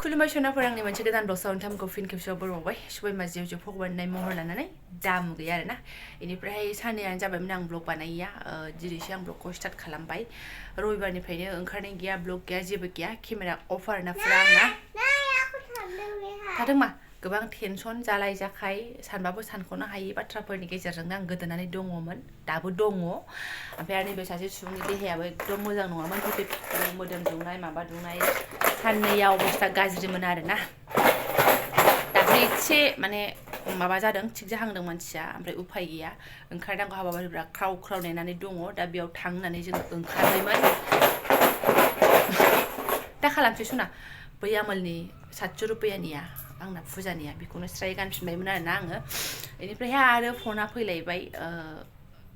खुलुमबाय सनाफोर आंनि मोनसे गोदान ब्लगआव नोंथांमोनखौ फिन खेबसेयाव बरायबावबाय सबायमा जिउ भगबाननाय महर लानानै दाम गैया आरोना बेनिफ्राय साननैयानो जाबायमोन आं ब्लग बानायैया दिनैसो आं ब्लगखौ स्टार्ट खालामबाय रबिबारनिफ्रायनो ओंखारनाय गैया ब्लग गैया जेबो गैया केमेरा अफ आरोना फुरा आंना थादों मा गोबां टेनसन जालाय जाखाय सानबाबो सानख'नो हायै बाथ्राफोरनि गेजेरजोंनो आं गोदोनानै दङमोन दाबो दङ ओमफ्राय आरो नैबे सासे सुबुंनि देहायाबो एकदम मोजां नङामोन मोदोम दुंनाय माबा दुंनाय साननैया अबस्था गाज्रिमोन आरोना दाख्लै एसे माने माबा जादों थिग जाहांदों मानसिया ओमफ्राय उफाय गैया ओंखारनांगौ हाबाफारिफ्रा ख्राव ख्राव नेनानै दङ दा बेयाव थांनानै जों ओंखारबायमोन दा खालामसै सना बै आमोलनि 700 रुपयानिया आंना फुजानिया बेखौनो स्राय गानफिनबायमोन आरोना आङो बेनिफ्रायहाय आरो फना फैलायबाय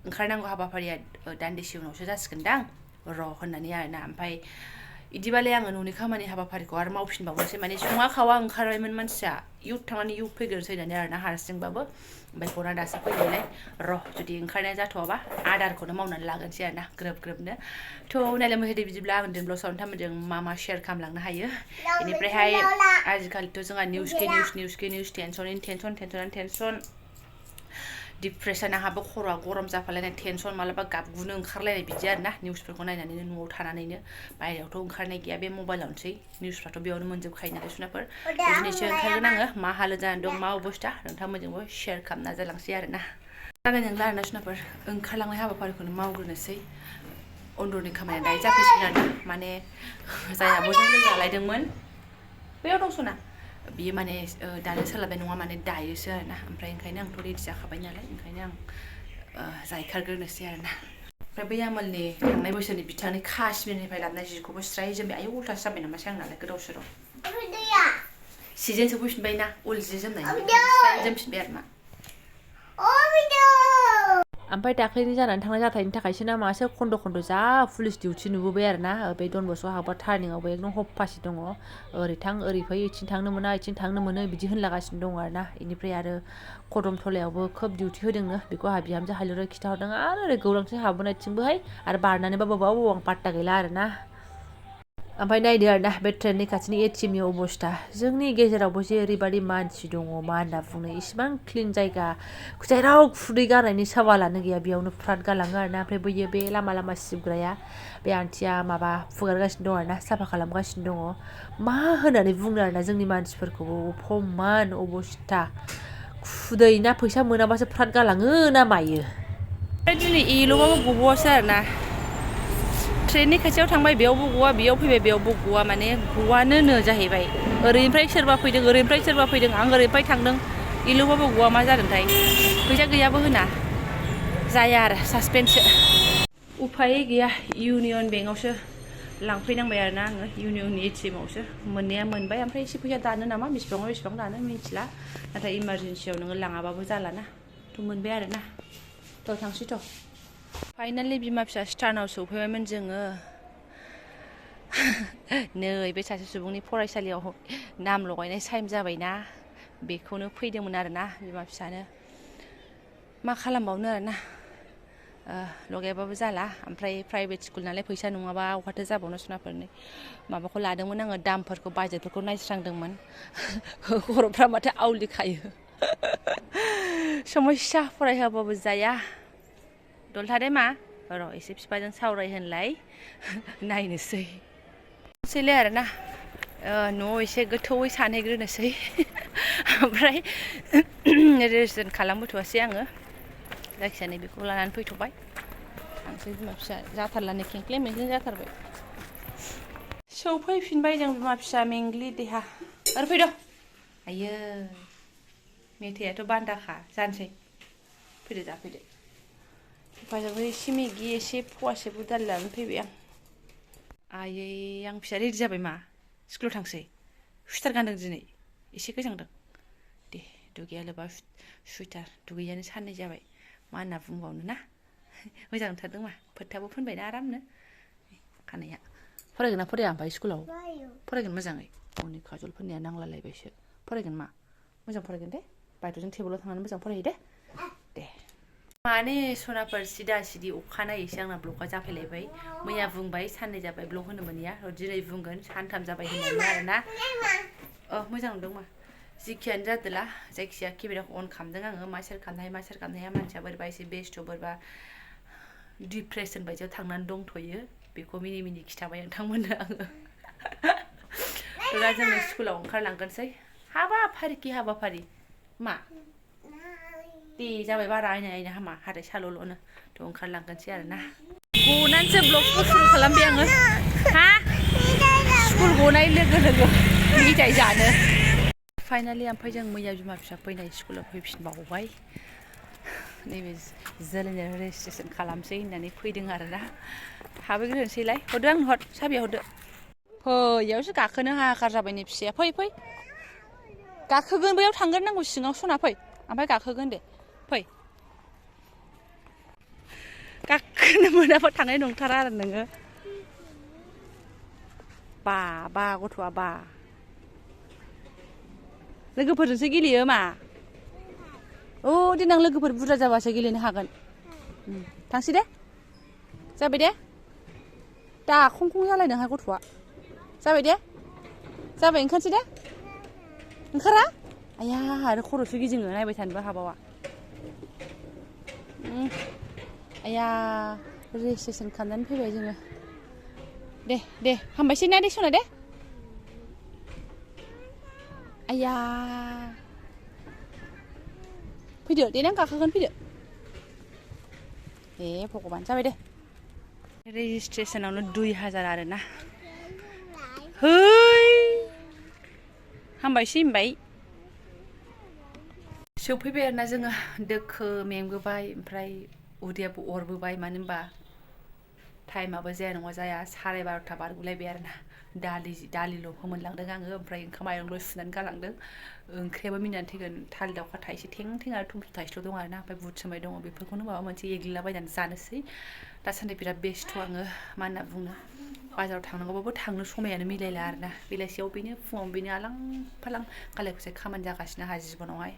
ओंखारनांगौ हाबाफारिया दान्दिसे उनावसो जासिगोनदां र' होननानै आरोना ओमफ्राय इदिबालाय आङो न'नि खामानि हाबाफारिखौ आरो मावफिनबावनोसै माने सङा खावा ओंखारबायमोन मानसिया इउथ थांनानै इउथ फैग्रोनोसै होननानै आरोना हारसिंबाबो ओमफ्राय फना दासो फैनायलाय र' जुदि ओंखारनाया जाथ'वाबा आदारखौनो मावनानै लागोनसै आरोना ग्रोब ग्रोबनो थ' नायलाय मोहैदो बिदिब्ला आं दिनै ब्लगआव नोंथांमोनजों मा मा शेयार खालामलांनो हायो बेनिफ्रायहाय आजिखालिथ' जोंहा निउस टेनसन डिप्रेसन आंहाबो खर'आ गरम जाफालायनाय टेनसन मालाबा गाबगुनो ओंखारलायनाय बिदि आरोना निउसफोरखौ नायनानैनो न'आव थानानैनो बायहेरायावथ' ओंखारनाय गैया बे मबाइलावनोसै निउसफ्राथ' बेयावनो मोनजोबखायो नालाय सुनाफोर दिनैसो ओंखारगोन आङो मा हालोद जानानै दं मा अबस्था नोंथांमोनजोंबो शेयार खालामना जालांसै आरोना जागायनो नंला आरोना सुनाफोर ओंखारलांनाय हाबाफारिखौनो मावग्रोनोसै उन्दुनि खामानिया दायो जाफैसिगोन आरोना माने जाय आब'जों लोगो लालायदोंमोन बैयाव दं सना बियो माने दानो सोलाबनाय नङा माने दायोसो आरोना ओमफ्राय ओंखायनो आंथ' रेडि जाखाबाय नालाय ओंखायनो आं जायखारग्रोनोसै आरोना ओमफ्राय बै आमोलनि थांनाय बोसोरनि बिथांनि काश्मीरनिफ्राय लाबोनाय जिखौबो स्राय जोमबाय आयौ उल्थासो जाबाय नामासै आंनालाय गोदाव सोराव सिजोन सफैफिनबाय ना उल जि जोमनाय स्राय जोमफिनबाय आरोना ओमफ्राय दाख्लैनि जानानै थांनाय जाथायनि थाखायसो ना मासो खन्द' खन्द' जा पुलिस डिउटि नुबोबाय आरोना बे डन बस्क'आव हाबा टार्निंआवबो एकदम हप्पासि दङ ओरै थां ओरै फै इथिं थांनो मोना इथिं थांनो मोनो बिदि होनलागासिनो दङ आरोना बेनिफ्राय आरो कदमथलायावबो खोब डिउटि होदोंनो बेखौ आंहा बिहामजो हालुरा खिथाहरदों आरो ओरै गौरांथिं हाबोनायथिंबोहाय आरो बारनानैबा बबाव आं पात्ता गैला आरोना ओमफ्राय नायदो आरोना बे ट्रेननि खाथिनि एटिएमनि अबस्था जोंनि गेजेरावबो जे ओरैबायदि मानसि दङ मा होनना बुंनो इसिबां क्लिन जायगा जेराव खुदै गारनायनि सावालानो गैया बेयावनो फ्राद गालाङो आरोना ओमफ्राय बैयो बे लामा लामा सिबग्राया बे आन्टिया माबा फुगारगासिनो दं आरोना साफा खालामगासिनो दङ मा होननानै बुंनो आरोना जोंनि मानसिफोरखौबो अपमान अबस्था खुदै ना फैसा मोनाबासो फ्राद गालाङो ना मायो दिनै एल'बाबो गबावासो आरोना ट्रेननि खाथियाव थांबाय बेयावबो गवा बेयाव फैबाय बेयावबो गवा माने गवानो जाहैबाय ओरैनिफ्राय सोरबा फैदों ओरैनिफ्राय सोरबा फैदों आं ओरैनिफ्राय थांदों एल'बाबो गवा मा जादोंथाय फैसा गैयाबो होना जाया आरो सासपेन्ससो उफाय गैया इउनियन बेंकआवसो लांफैनांबाय आरोना आङो इउनियननि एटिएमआवसो मोननाया मोनबाय ओमफ्राय एसे फैसा दानो नामा बेसेबां दानो मिथिला नाथाय इमारजेन्सियाव नोङो लाङाबाबो जालाना थ' मोनबाय आरोना थ' थांसैथ' फाइनालि बिमा फिसा स्टार्नाव सौफैबायमोन जोङो नै बे सासे सुबुंनि फरायसालियाव नाम लगायनाय टाइम जाबायना बेखौनो फैदोंमोन आरोना बिमा फिसानो मा खालामबावनो आरोना लगायाबाबो जाला ओमफ्राय प्राइभेट स्कुल नालाय फैसा नङाबा अहाथो जाबावनो सुनाफोरनि माबाखौ लादोंमोन आङो दामफोरखौ बाजेटफोरखौ नायस्रांदोंमोन खर'फ्रा माथो आवलिखायो समस्या फरायहोआबाबो जाया दलथादे मा र' एसे बिफाजों सावरायहोनलाय नायनोसै सैलाय आरोना न'आव एसे गोथौयै सानहैग्रोनोसै ओमफ्राय रेजिस्ट्रेसन खालामबोथ'वासै आङो जायखिजाया नै बेखौ लानानै फैथ'बाय थांसै बिमा फिसा जाथारलानो खेंख्लें मेंख्लें जाथारबाय सौफैफिनबाय जों बिमा फिसा मेंग्लि देहा आरो फैद' आयो मेथाइयाथ' बान्दाखा जानोसै फैदो जाफैदो हेफाजाब एसे मेगि एसे फवासे बुदालि लानानै फैबाय आं आयै आं फिसा रेडि जाबाय मा स्कुलाव थांसै सुइटार गानदों दिनै एसे गोजांदों दे दुगैया लोबा सुइटार दुगैयानो साननै जाबाय मा होनना बुंबावनो ना मोजां नुथारदों मा फोथाबो फोनबायना आरामनो खानाया फरायगोन ना फराया ओमफ्राय स्कुलाव फरायगोन मोजाङै हनै काजलफोरनिया नांलायलायबायसो फरायगोन मा मोजां फरायगोन दे बायद'जों टेबोलाव थांनानै मोजां फरायो दे माने सनाफोर सिदा सिदि अखानायैसो आंना ब्लगआ जाफैलायबाय मैया बुंबाय साननै जाबाय ब्लग होनो मोनैया दिनै बुंगोन सानथाम जाबाय होननानै आरोना मोजां नुदों मा जिखियानो जादोला जायखिजाया केमेराखौ अन खालामदों आङो मा सेयार खालामनो हाया मानसिया बोरैबा एसे बेस्थ' बोरैबा डिप्रेसन बायदियाव थांनानै दंथ'यो बेखौ मिनि मिनि खिथाबाय नोंथांमोननो आङो दा जोङो स्कुलाव ओंखारलांगोनसै हाबाफारि मा दे जाबाय बारा आयना हामा हाथाय साल'ल'नो थ' ओंखारलांगोनसै आरोना गनानैसो ब्लगखौ सुरु खालामबाय आङो हा स्कुल गनाय लोगो लोगो मेथाइ जानो फाइनालि ओमफ्राय जों मैया बिमा फिसा फैनाय स्कुलाव फैफिनबावबाय नैबे जोलैनो रेजिस्ट्रेसन खालामसै होननानै फैदों आरोना हाबैग्रोनोसैलाय हरदो आंनो हर साबिया हरदो फैयावसो गाखोनो हाहाकार जाबाय नै फिसाया फै गाखोगोन बैयाव थांगोन नांगौ सिङाव सना फै ओमफ्राय गाखोगोन दे फै गाखोनो मोनाबा थांनाय नंथारा आरो नोङो बा गथ'आ बा लोगोफोरजोंसो गेलेयो मा देनां लोगोफोर बुरजा जाबासो गेलेनो हागोन थांसै दे जाबाय दे दा खं जालायदोंहाय गथ'आ जाबाय दे जाबाय ओंखारसै दे ओंखारा आया आरो खर'सो गिदिङो नायबाय थानोबो हाबावा आया रेजिस्ट्रेसन खालामनानै फैबाय जोङो दे हामबायसै ना दे सना दे आया फैदो देनां गाखोगोन फैदो भगबान जाबाय दे रेजिस्ट्रेसनावनो 2000 आरोना हामबायसै होनबाय सफैबाय आरोना जोङो दोखो मेंबोबाय ओमफ्राय उदैयाबो अरबोबाय मानो होनबा टाइमाबो जाया नङा जाया 12:30 बारगुलायबाय आरोना दालिल' फोमोनलांदों आङो ओमफ्राय ओंखाम माइरंल' सुनानै गालांदों ओंख्रियाबो मिनिनानै थैगोन थालिर दाउखा थाइसे थें आरो थुमफ्रु थाइसेल' दं आरोना ओमफ्राय बुद सोमनाय दङ बेफोरखौनो माबा मोनसे एग्लिलाबायनानै जानोसै दासान्दि बिराद बेस्थ' आङो मा होनना बुंनो बाजाराव थांनांगौबाबो थांनो समायानो मिलायला आरोना बेलासियाव बेनो फुङाव बेनो आलां फालां गालाय गुजाय खामानि जागासिनो आंहा जिबनावहाय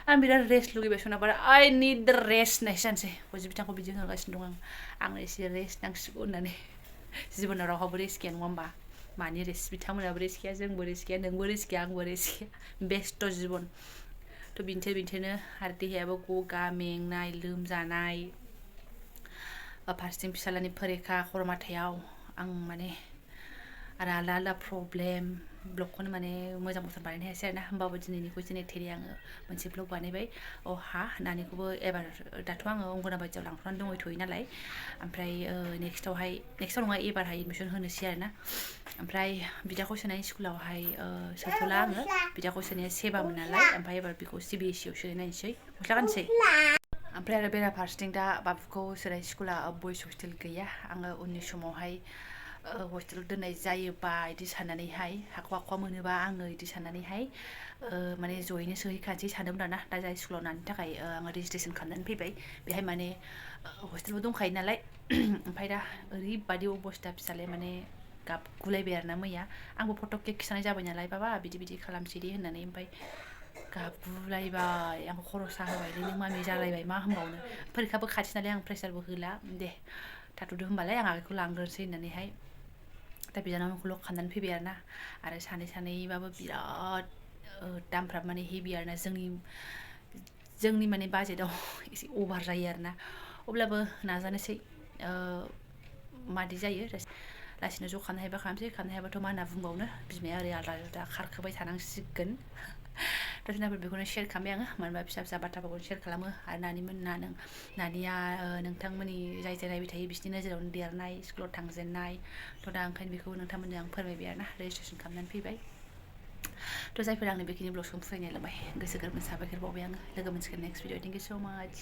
आं बिराद रेस्ट लुगैबाय सनाबार आइ निड द रेस्ट होननायसो जानोसै फजि बिथांखौ बिदि होनगासिनो दं आंनो एसे रेस्ट नांसिगौ होननानै जिबनाव रावहाबो रेस्ट गैया नङा होमबा मानि रेस्ट बिथांमोनाबो रेस्ट गैया जोंबो रेस्ट गैया नोंबो रेस्ट गैया आंबो रेस्ट गैया बेस्थ' जिबन थ' बिदिनो आरो देहायाबो गगा मेंनाय लोमजानाय फारसेथिं फिसालानि फरिखा खर' माथायाव आं माने आरो आलदा प्रब्लेम ब्लगखौनो माने मोजां बानायनो हायासै आरोना होमबाबो दिनैनिखौ जेने थेरै आङो मोनसे ब्लग बानायबाय नानिखौबो एबार दाथ' आङो अंगनाबादियाव लांथ'नानै दंथ'यो नालाय ओमफ्राय नेक्स्टआव नङा एबारहाय एडमिसन होनोसै आरोना ओमफ्राय बिदाखौ सोनाय स्कुलावहाय सोथ'ला आङो बिदाखौ सोनाया सेबामोन नालाय ओमफ्राय एबार बेखौ CBSE आव सोनायनोसै गस्ला गानसै ओमफ्राय आरो बेराफारसेथिं दा बाबुखौ सोनाय स्कुला बयस हस्टेल गैया आङो उननि समावहाय हस्टेल दोननाय जायोबा बिदि साननानैहाय हाखवा मोनोबा आङो बिदि साननानैहाय माने जयैनो सोहैखानोसै सानदोंमोन आरोना दा जाय स्कुलाव नानि थाखाय आङो रेजिस्ट्रेसन खालामनानै फैबाय बेहाय माने हस्टेलबो दंखायो नालाय ओमफ्राय दा ओरैबादि अबस्था फिसालाया माने गाबगुलायबाय आरोना मैया आंबो फट'के खिन्थानाय जाबाय नालाय बाबा बिदि खालामसै दे होननानै ओमफ्राय गाबगुलायबाय आंखौ खर' साहोबाय नों मामि जालायबाय मा होनबावनो फरिखाबो खाथि नालाय आं प्रेसारबो होला दे थाथ'दो होनबालाय आं आगैखौ लांग्रोनोसै होननानैहाय दा बिनानावखौ लक खालामनानै फैबाय आरोना आरो सानैबाबो बिराद दामफ्रा माने हेभि आरोना जोंनि माने बाजेटाव एसे अभार जायो आरोना अब्लाबो नाजानोसै मादि जायो लासैनो ज' खालामनो हायोबा खालामनो हायाबाथ' मा होनना बुंबावनो बिमाया ओरै आलादा खारखोबाय थानांसिगोन दा जोंनाबो बेखौनो शेयार खालामबाय आङो मानो होनबा फिसा बाथ्राफोरखौनो शेयार खालामो आरो नानिया नोंथांमोननि जाय नायबाय थायो बिसिनि नोजोरावनो देरनाय स्कुलाव थांजेननाय थ' दा ओंखायनो बेखौ नोंथांमोननो आं फोरमायबाय आरोना रेजिस्ट्रेसन खालामनानै फैबाय थ' जायफोर आंनो बेखिनि ब्लगखौ फरायनाय लाबाय गोसो गोरबोनि साबायखर बावबाय आङो लोगो मोनसिगोन नेक्स्ट भिडिअ थेंक इउ स' माच